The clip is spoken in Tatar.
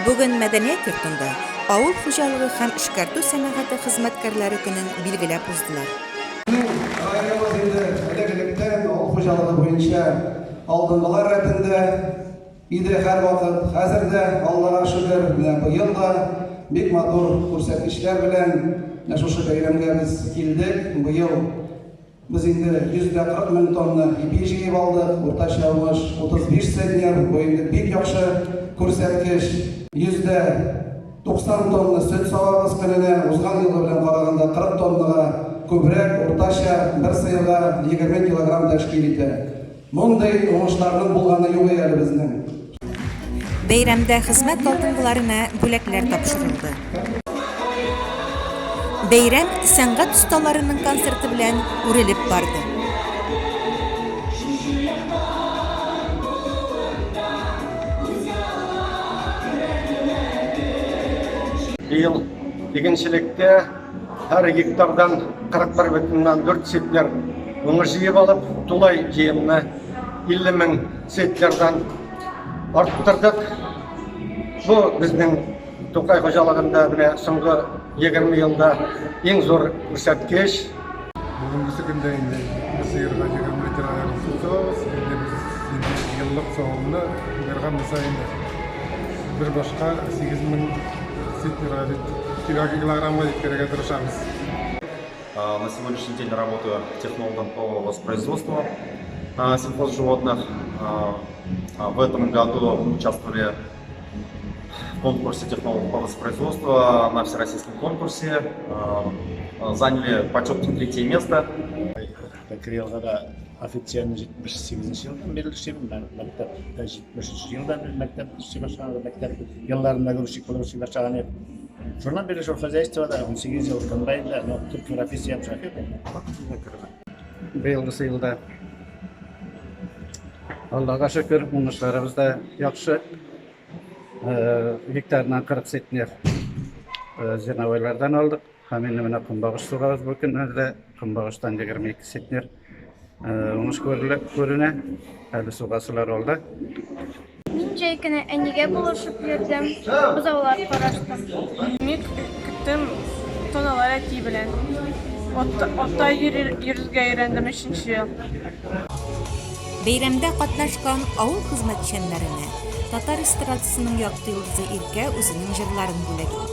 Бүген мәдәният йортында авыл хуҗалыгы һәм эшкәртү сәнәгате хезмәткәрләре көнен билгеләп уздылар. Безнең районыбыз инде элек-электән авыл хуҗалыгы буенча алдынгылар рәтендә иде һәрвакыт. Хәзер дә, Аллага шөкер, менә быел да бик матур күрсәткечләр белән менә шушы бәйрәмгә без килдек. Быел Без инде 140 мең тонна ипи җыеп алдык, уртача уңыш 35 центнер, бу инде бик яхшы күрсәткеч. 190 тонна сөт савабыз көненә, узган елгы белән караганда 40 тоннага күбрәк, уртача бер сыерга 20 килограмм тәшкил итә. Мондый уңышларның булганы юк әле безнең. Бәйрәмдә хезмәт алдынгыларына бүләкләр тапшырылды. Бәйрәм сәнгать осталарының концерты белән үрелеп барды. Быел игенчелектә һәр гектардан 41,4 центнер уңыш җыеп алып, тулай җыемны 50 мең центнердан арттырдык. Бу безнең Тукай хуҗалыгында менә соңгы 20 елда иң зур күрсәткеч. Бүгенгесе көндә инде бер сыерга 20 литр аерым сөт савабыз. Инде без инде еллык савымны уйырган булса инде бер башка 8000 центнерга килограммга җиткерергә тырышабыз. На сегодняшний день работаю технологом по воспроизводству сельхозживотных. В этом году участвовали в конкурсе технологов по воспроизводству на всероссийском конкурсе. Заняли почетное третье место. Кәкре-Елгада официально 78 елдан бирле эшлим. Мәктәптә 73 елдан бирле мәктәп эшли башлаган, мәктәп елларында грузчик булып эшли башлаган идем. Шуннан бирле шул хозяйствода 18 ел комбайнда, но төп профессиям шофер. Быелгысы елда Аллага шөкер, уңышларыбыз да яхшы. Гектарыннан 40 центнер зерновойлардан алдык. Һәм инде менә көнбагыш сугабыз бу көннәрдә. Көнбагыштан 22 центнер уңыш күренә. Әле сугасылар алда. Мин җәй көне әнигә булышып йөрдем, бозаулар караштым. Мин көттем тоналар әти белән. Атта йөрергә өйрәндем өченче ел. Бәйрәмдә катнашкан авыл хезмәтчәннәренә татар эстрадасының якты йолдызы Иркә үзенең җырларын бүләк итте.